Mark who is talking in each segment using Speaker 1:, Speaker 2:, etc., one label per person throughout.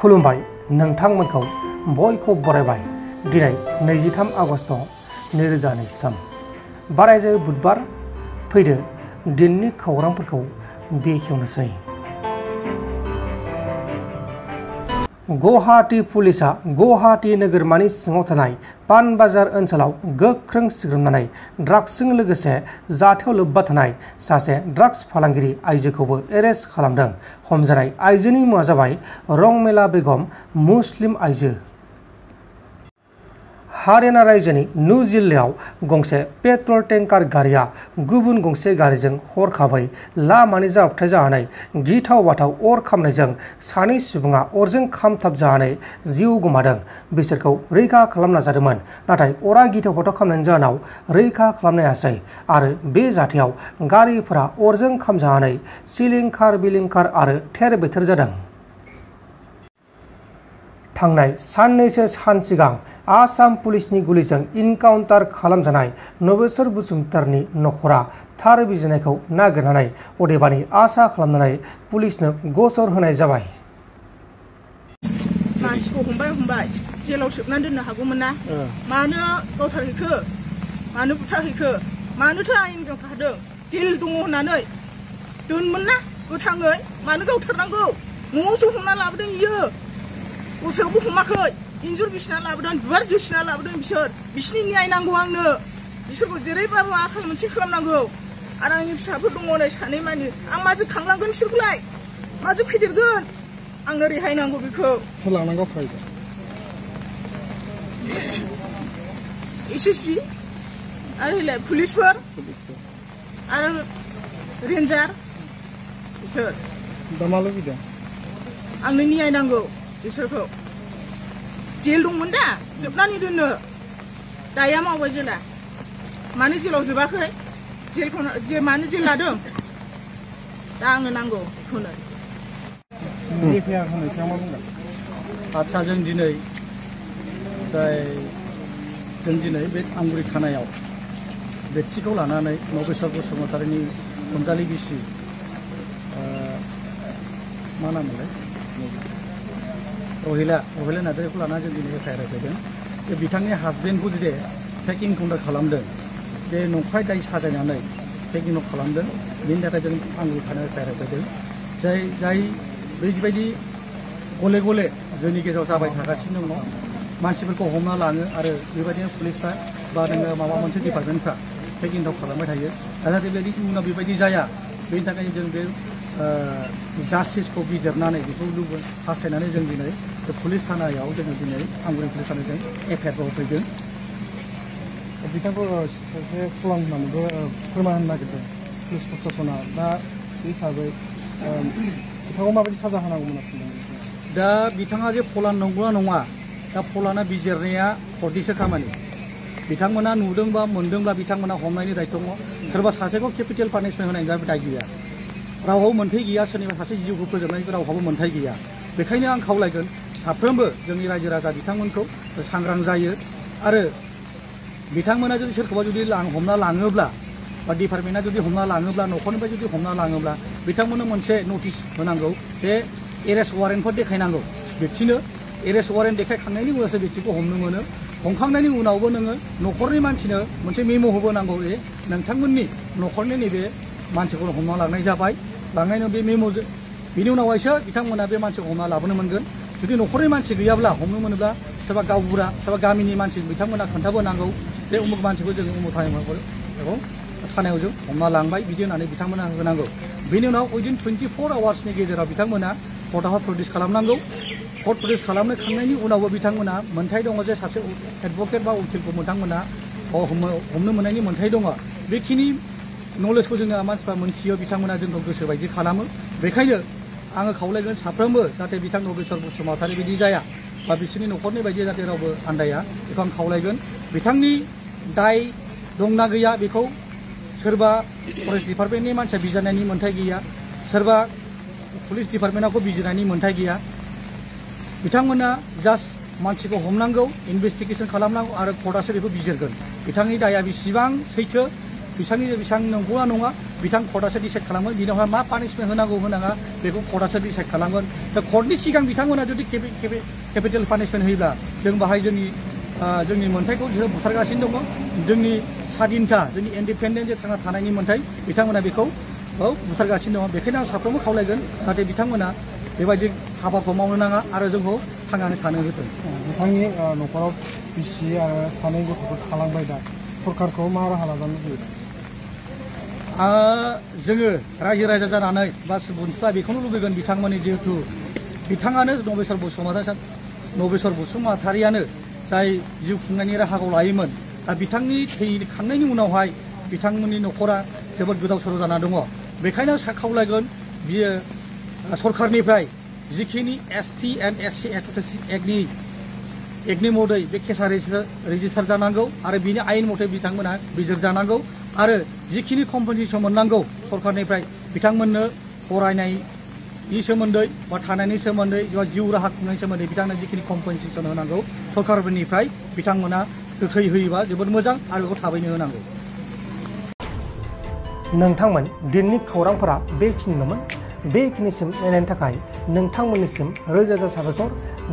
Speaker 1: खुलुमबाय नोंथांमोनखौ बयखौ बरायबाय दिनै 23 आगस्ट 2023 बारायजो बुधबार फैदो दिननि खौरांफोरखौ बेखेवनोसै। गुवाहाटी पुलिसा गुवाहाटी नोगोरमानि सिङाव थानाय पानबाजार ओनसोलाव गोख्रों सिग्रोमनानै ड्राग्सजों लोगोसे जाथायाव लोब्बा थानाय सासे ड्राग्स फालांगिरि आइजोखौबो एरेस्ट खालामदों। हमजानाय आइजोनि मुङा जाबाय रंमेला बेगम, मुस्लिम आइजो। हारियाना रायजोनि नु जिल्लायाव गंसे पेट्रल टेंकार गारिया गुबुन गंसे गारिजों हरखाबै लामानि जाब्रबथाय जानानै गिथाव बाथाव अर खामनायजों सानै सुबुङा अरजों खामथाब जानानै जिउ गोमादों। बिसोरखौ रैखा खालामनो नाजादोंमोन, नाथाय अरा गिथाव बाथाव खामनायनि जाहोनाव रैखा खालामनो हायासै आरो बे जाथायाव गारिफोरा अरजों खामजानानै सिलिंखार बिलिंखार आरो थेर बेथेर जादों। थांनाय साननैसो सान सिगां आसाम पुलिसनि गुलिजों इनकाउन्टार खालामजानाय नबेस्वर बसुमतारीनि नखरा थार बिजिरनायखौ नागिरनानै अदेबानि आसा खालामनानै पुलिसनो गसर होनाय जाबाय।
Speaker 2: मानसिखौ हमबाय जेलाव सोबनानै दोननो हागौमोन ना, मानो गावथारहैखो, मानो बुथारहैखो, मानोथो आयेन गावथारदों, जेल दङ होननानै दोनमोन ना गोथाङै, मानो गावथारनांगौ? न'आवसो हमना लाबोदों इयो, दस्रायावबो हमाखै, इन्जुर बिसिना लाबोदों, दुवार जोसिना लाबोदों बिसोर, बिसिनि न्याय नांगौ आंनो, बिसोरखौ जेरैबाबो आखाल मोनसे खालामनांगौ। आरो आंनि फिसाफोर दङ नै सानै मानि, आं माजों खांलांगोन बिसोरखौलाय, माजों फेदेरगोन, आंनो रेहाय नांगौ बेखौ।
Speaker 3: सोर लांनांगौ फरायदों?
Speaker 2: SSP आरो पुलिसफोर आरो रेन्जार बिसोर।
Speaker 3: दा मा लुबैदों?
Speaker 2: आंनो न्याय नांगौ बिसोरखौ। जेल दंमोन दा जोबनानै दोननो, दाया मावबाय जेला, मानो जेलाव जोबाखै, जेलखौ मानो जेल लादों, दा आंनो नांगौ बेखौनो।
Speaker 4: आदसा जों दिनै बे आंगुरि थानायाव बेक्तिखौ लानानै नबेस्वर बसुमतारीनि अनजालि बिसि मा नाममोनलाय रहिला नार्जारिखौ लानानै जों दिनै FIR होफैदों। बे बिथांनि हासबेन्डखौ जे फेक इनकाउन्टार खालामदों, बे नंखाय दाय साजायनानै फेक इनकाउन्टार खालामदों, बेनि थाखाय जों आंगुरि थानायाव FIR होफैदों। जाय बेबायदि गले गले जोंनि गेजेराव जाबाय थागासिनो दङ, मानसिफोरखौ हमना लाङो आरो बेबायदिनो पुलिसफ्रा बा नोङो माबा मोनसे डिपार्टमेन्टफ्रा फेक इनकाउन्टार खालामबाय थायो। जाहाथे बेबायदि उनाव बेबायदि जाया, बेनि थाखायनो जों बे जास्टिसखौ बिजिरनानै बेखौ हास्थायनानै जों दिनै पुलिस थानायाव जोङो दिनै आंगुरि पुलिस थानायाव FIR होफैदों।
Speaker 3: बिथांखौ सासे फलान होननानैबो फोरमान होनो नागिरदों पुलिस प्रसासना, दा बे हिसाबै बिथांखौ माबायदि साजा होनांगौमोन सानदों?
Speaker 4: दा बिथाङा जे फलान नंगौना नङा, दा फलाना बिजिरनाया कर्टनिसो खामानि। बिथांमोना नुदोंबा मोनदोंब्ला बिथांमोना हमनायनि दायित्व दङ। सोरबा सासेखौ केपिटेल पानिशमेन्ट होनायनि दाय गैया, रावहाबो मोन्थाय गैया, सोरनिबा सासे जिउखौ फोजोबनायनि रावहाबो मोन्थाय गैया। बेखायनो आं खावलायगोन साफ्रोमबो जोंनि रायजो राजा बिथांमोनखौ सांग्रां जायो आरो बिथांमोना जुदि सोरखौबा जुदि हमना लाङोब्ला बा डिपार्टमेन्टआ जुदि हमना लाङोब्ला, न'खरनिफ्राय जुदि हमना लाङोब्ला बिथांमोननो मोनसे नटिस होनांगौ, बे एरेस्ट वारेन्टफोर देखायनांगौ बेक्तिनो। एरेस्ट वारेन्ट देखायखांनायनि उनावसो बेक्तिखौ हमनो मोनो। हमखांनायनि उनावबो नोङो न'खरनि मानसिनो मोनसे मेम' होबोनांगौ जे नोंथांमोननि न'खरनि नैबे मानसिखौ हमना लांनाय जाबाय, लांनायनि बे मेम'जों बिनि उनावहायसो बिथांमोना बे मानसिखौ हमना लाबोनो मोनगोन। जुदि न'खरनि मानसि गैयाब्ला हमनो मोनोब्ला सोरबा गावबुरा सोरबा गामिनि मानसि बिथांमोना खोन्थाबोनांगौ, बे उमुक मानसिखौ जों उमुक थानायाव जों हमना लांबाय बिदि होननानै बिथांमोना होनांगौ। बेनि उनाव उइदिन 24 आवार्सनि गेजेराव बिथांमोना कर्टआव प्रडिउस खालामनांगौ। कर्ट प्रडिउस खालामखांनायनि उनावबो बिथांमोना मोन्थाय दङ जे सासे एडभकेट बा उकिलखौ बिथांमोना हमनो मोननायनि मोन्थाय दङ। बेखिनि नलेजखौ जोङो मानसिफ्रा मोनथियो, बिथांमोना जोंखौ गोसो बायदि खालामो। बेखायनो आङो खावलायगोन साफ्रोमबो जाहाथे बिथां नबेस्वर बसुमतारी बिदि जाया बा बिसोरनि न'खरनि बायदि जाहाथे रावबो आन्दाया, बेखौ आं खावलायगोन। बिथांनि दाय दंना गैया बेखौ सोरबा फरेस्ट डिपार्टमेन्टनि मानसिया बिजिरनायनि मोन्थाय गैया, सोरबा पुलिस डिपार्टमेन्टखौ बिजिरनायनि मोन्थाय गैया। बिथांमोना जास्ट मानसिखौ हमनांगौ, इनभेस्टिगेसन खालामनांगौ आरो कर्टआसो बेखौ बिजिरगोन। बिथांनि दाया बेसेबां सैथो, बेसेबां नंगौना नङा बिथां कर्टआसो डिसाइड खालामगोन बिनावहाय मा पानिशमेन्ट होनांगौ होनाङा बेखौ कर्टआसो डिसाइड खालामगोन दा कर्टनि सिगां बिथांमोना जुदि केपिटेल पानिशमेन्ट होयोब्ला जों बाहाय जोंनि मोन्थाइखौ बिसोरो बुथारगासिनो दङ जोंनि स्वाधीनता जोंनि इन्डिपेन्डेन्ट जे थांना थानायनि मोन्थाइ बिथांमोना बेखौ बुथारगासिनो दङ बेखायनो आं साफ्रोमबो खावलायगोन जाहाथे बिथांमोना बेबायदि हाबाखौ मावनो नाङा आरो जोंखौ थांनानै थानो होथों
Speaker 3: बिथांनि न'खराव बिसि आरो सानै गथ'फोर थालांबाय दा सरकारखौ मा राहा लाजानो लुबैदों
Speaker 4: जोङो रायजो राजा जानानै बा सुबुंफ्रा बेखौनो लुबैगोन बिथांमोननि जिहेतु बिथाङानो नबेसर बसुमतारियानो जाय जिउ खुंनायनि राहाखौ लायोमोन दा बिथांनि थैखांनायनि उनावहाय बिथांमोननि न'खरा जोबोद गोदाव सोराव जाना दङ बेखायनो खावलायगोन बियो सरकारनिफ्राय जिखिनि ST and SC एक्टनि मदै बे केसा रेजिस्टार जानांगौ आरो बिनि आयेन मथे बिथांमोना बिजिर जानांगौ आरो जिखिनि कम्पेनसेसन मोननांगौ सरकारनिफ्राय बिथांमोननो फरायनायनि सोमोन्दै बा थानायनि सोमोन्दै बा जिउ राहा खुंनायनि सोमोन्दै बिथांनो जिखिनि कम्पेनसेसन होनांगौ सरकारनिफ्राय बिथांमोना गोख्रै होयोबा जोबोद मोजां आरो बेखौ थाबैनो होनांगौ
Speaker 1: नोंथांमोन दिननि खौरांफोरा बेखिनिल'मोन बेखिनिसिम नायनायनि थाखाय नोंथांमोननिसिम रोजा रोजा साबायखर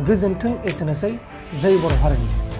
Speaker 1: गोजोन्थों एसेनोसै जय बर' हारिनि